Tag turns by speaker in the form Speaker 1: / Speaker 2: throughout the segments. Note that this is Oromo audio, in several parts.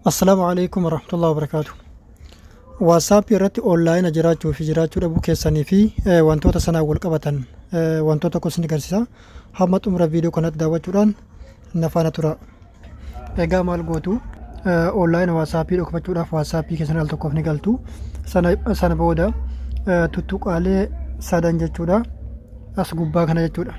Speaker 1: Assalaamu alaikum warahmatullahi wabarakaatu. WhatsApp irratti online jiraachuu fi jiraachuu dhabuu keessanii fi wantoota sanaan wal qabatan wantoota tokko isin agarsiisa. Hamma xumura viidiyoo kanatti daawwachuudhaan na faana tura. Egaa maal gootu? Online WhatsApp dhokfachuudhaaf WhatsApp keessan al tokkoof ni galtu. Sana booda tuttuqaalee sadan jechuudha. As gubbaa kana jechuudha.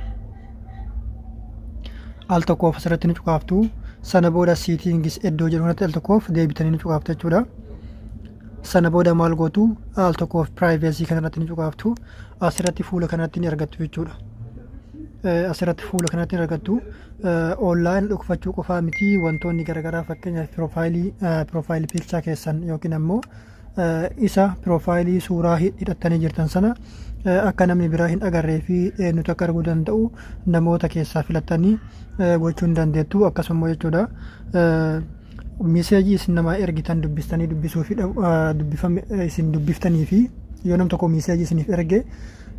Speaker 1: Al tokkoof asirratti ni cuqaaftu. Sana booda settings iddoo jedhu kanatti al tokkoof deebitanii ni cuqaaftu jechuudha. Sana booda maal gootu? Al tokkoof privacy kanarratti ni cuqaaftu. Asirratti fuula kanatti ni argattu jechuudha. Asirratti fuula kanatti ni argattu. Online dhokfachuu qofaa miti, wantoonni garaagaraa, fakkeenyaaf profile picture keessan yookiin ammoo isa profile suuraa hidhattanii jirtan sana akka namni biraa hin agarree fi eenyutu akka arguu danda'u namoota keessaa filattanii gochuu hin dandeettu. Akkasuma jechuudha, message isin namaa ergitan dubbistanii dubbisuu fi dubbifame isin dubbiftanii fi yoo nam tokko message isiniif erge,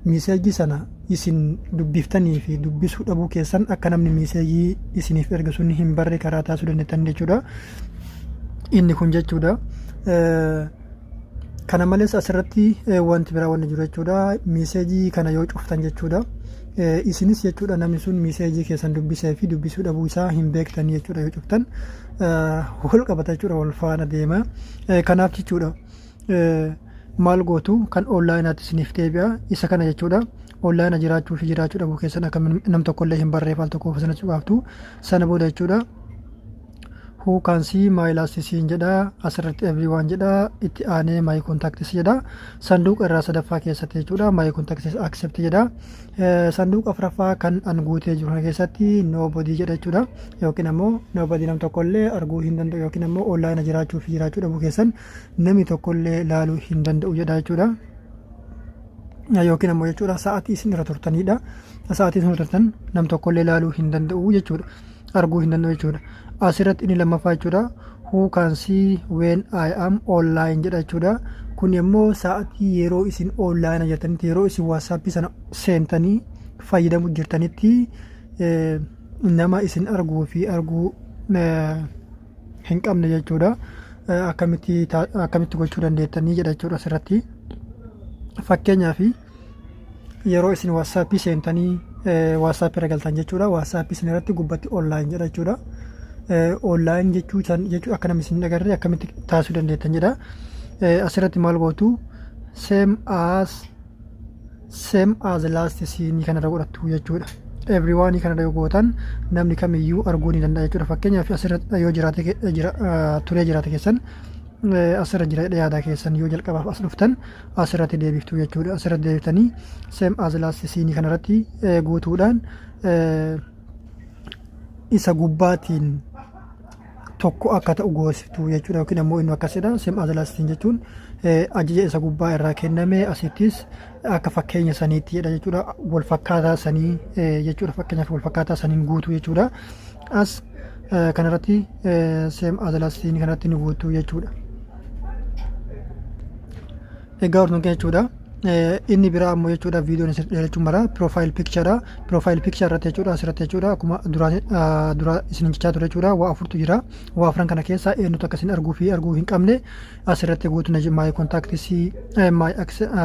Speaker 1: message sana isin dubbiftanii fi dubbisuu dhabuu keessan akka namni message isiniif erge sun hin barre karaa taasisuu dandeettan jechuudha. Inni kun jechuudha. Kana malees asirratti wanti biraa wanni jiru jechuudha. Message kana yoo cuftan jechuudha. Isinis jechuudha, namni sun message keessan dubbisee fi dubbisuu dhabuu isaa hin beektanii jechuudha. Yoo cuftan wal qabata jechuudha, wal faana deema. Kanaaf jechuudha, maal gootu? Kan onlineaatti isiniif deebi'a isa kana jechuudha. Online jiraachuu fi jiraachuu dhabuu keessan akka nam tokkollee hin barreef al tokkoof sana cuqaaftu. Sana booda jechuudha, who can see my last seen jedha. Asirratti everyone jedha, itti aanee my contacts jedha. Sanduuqa irraa sadaffaa keessatti jechuudha, my contacts except jedha. Sanduuqa afuraffaa kan an guutee jiru kana keessatti nobody jedha jechuudha, yookiin ammoo nobody, nam tokkollee arguu hin danda'u, yookiin ammoo online jiraachuu fi jiraachuu dhabuu keessan namni tokkollee laaluu hin danda'u jedha jechuudha. Yookiin ammoo jechuudha, sa'aatii isin irra turtanidha. Sa'aatii isin irra turtan nam tokkollee laaluu hin danda'u jechuudha, arguu hin danda'u jechuudha. Asirratti inni lammaffaa jechuudha, who can see when I am online jedha jechuudha. Kun immoo sa'aatii yeroo isin online jirtanitti, yeroo isin WhatsAppii sana seentanii fayyadamu jirtanitti nama isin arguu fi arguu hin qabne jechuudha. Akkamitti gochuu dandeettanii jedha jechuudha asirratti. Fakkeenyaaf, yeroo isin WhatsAppii seentanii WhatsAppii irra galtan jechuudha. WhatsAppii isin irratti gubbatti online jedha jechuudha. Online jechuu akka namni isin hin agarre akkamitti taasisuu dandeettan jedha. Asirratti maal gootu? Same as last seen kanarra godhattu jechuudha. Everyone kanarra yoo gootan namni kamiyyuu arguu ni danda'a jechuudha. Fakkeenyaaf, asirra yoo jiraate, turee jiraate keessan asirra jira yaadaa keessan, yoo jalqabaaf as dhuftan asirratti deebiftu jechuudha. Asirratti deebiftanii same as last seen kanarratti guutuudhaan isa gubbaatiin tokko akka ta'u goosiftu jechuudha, yookiin ammoo inni akkasidha. Same as last seen jechuun ajaja isa gubbaa irraa kenname asittis akka fakkeenya saniitti jedha jechuudha, wal fakkaataa sanii jechuudha. Fakkeenyaaf, wal fakkaataa saniin guutuu jechuudha. As kanarratti same as last seen kanarratti ni guutuu jechuudha. Egaa hordoftoota jechuudha. Inni biraa ammoo jechuudha, viidiyoon isin dheerachuu mara, profile picturedha. Profile picture irratti jechuudha, asirratti jechuudha, akkuma dura isin jechaa ture jechuudha, waa afurtu jira. Waa afran kana keessa eenyutu akka isin arguu fi arguu hin qabne asirratti guutuu my contacts,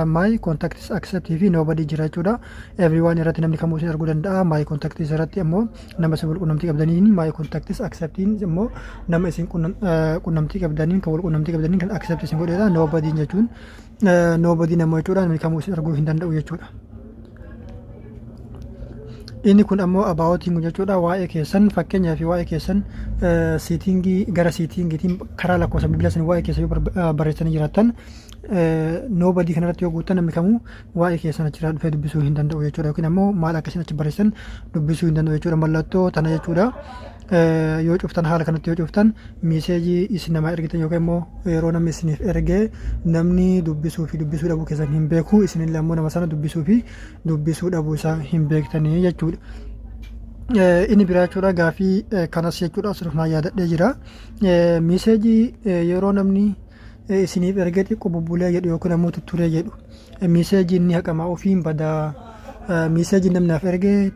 Speaker 1: my contacts except fi nobody jira jechuudha. Everyone irratti namni kamuu isin arguu danda'a. My contacts irratti ammoo nama isin wal qunnamtii qabdaniin, my contacts exceptiin immoo nama isin qunnamtii qabdaniin, kan wal qunnamtii qabdaniin kan except isin godhedha. Nobody jechuun, nobody nama jechuudha, namni kamuu isin arguu hin danda'u jechuudha. Inni kun ammoo aboutiin kun jechuudha, waa'ee keessan, fakkeenyaaf waa'ee keessan setting, gara settingiitiin karaa lakkoofsa bilbila sanii waa'ee keessan yoo barreessanii jiraattan, nobody kanarratti yoo guuttan namni kamuu waa'ee keessan achirraa dhufee dubbisuu hin danda'u jechuudha, yookiin ammoo maal akkasiin achi barreessan dubbisuu hin danda'u jechuudha. Mallattoo tana jechuudha. Yoo cuftan, haala kanatti yoo cuftan, message isin namaa ergitan yookaan immoo yeroo namni isiniif ergee namni dubbisuu fi dubbisuu dhabuu keessan hin beeku, isinillee ammoo nama sana dubbisuu fi dubbisuu dhabuu isaa hin beektanii jechuudha. Inni biraa jechuudha, gaafii kanas jechuudha asirraa yaadadhee jira. Message yeroo namni isiniif ergee xiqqoo bubbulee jedhu yookiin ammoo tutturee jedhu messageiin ni haqama, ofiin badaa? Messageiin namni naaf ergee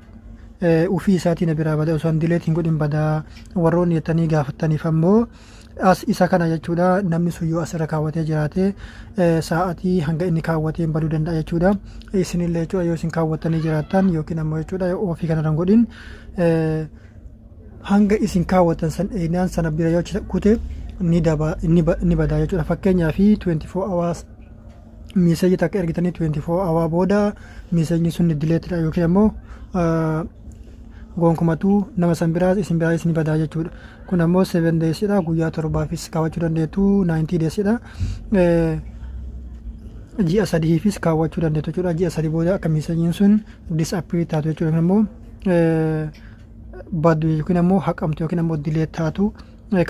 Speaker 1: Ofii isaatii na biraa bada, osoo an delete hin godhin badaa warroonni jettanii gaafattaniif ammoo, as isa kana jechuudha. Namni sun yoo asirra kaawwatee jiraate, sa'aatii hanga inni kaawwatee baduu danda'a jechuudha. Isinillee jechuudha, yoo isin kaawwattanii jiraattan yookiin ammoo jechuudha off kanarra hin godhin, hanga isin kaawwattan san eenyaan sana bira yoo kute ni daba, ni badaa jechuudha. Fakkeenyaa fi 24 hours message takka ergitanii 24 hour booda messageni sun deletedha yookiin ammoo gonkumatuu nama san biraas isin biraas ni badaa jechuudha. Kun ammoo 7 daysidha, guyyaa 7fis kaawwachuu dandeettu, 90 daysidha. Ji'a 3fis kaawwachuu dandeettu jechuudha. Ji'a 3 booda akka messageiin sun disappear taatu jechuudha. Yookiin ammoo baddu yookiin ammoo haqamtu yookiin ammoo delete taatu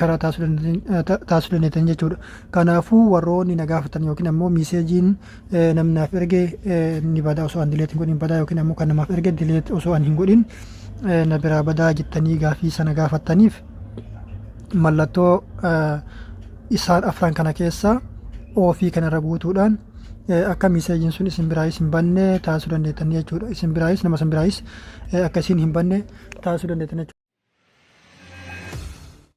Speaker 1: karaa taasisuu dandeettan jechuudha. Kanaafuu warroonni na gaafatan yookiin ammoo messageiin namni naaf erge ni badaa, osoo an delete hin godhin badaa, yookiin ammoo kan namaaf erge delete osoo an hin godhin na biraa badaa jettanii gaafii sana gaafattaniif, mallattoo isaan afran kana keessa off kanarra guutuudhaan akka messageiin sun isin biraayis hin banne taasisuu dandeettan jechuudha. Isin biraayis nama san biraayis akka isin hin banne taasisuu dandeettan jechuudha.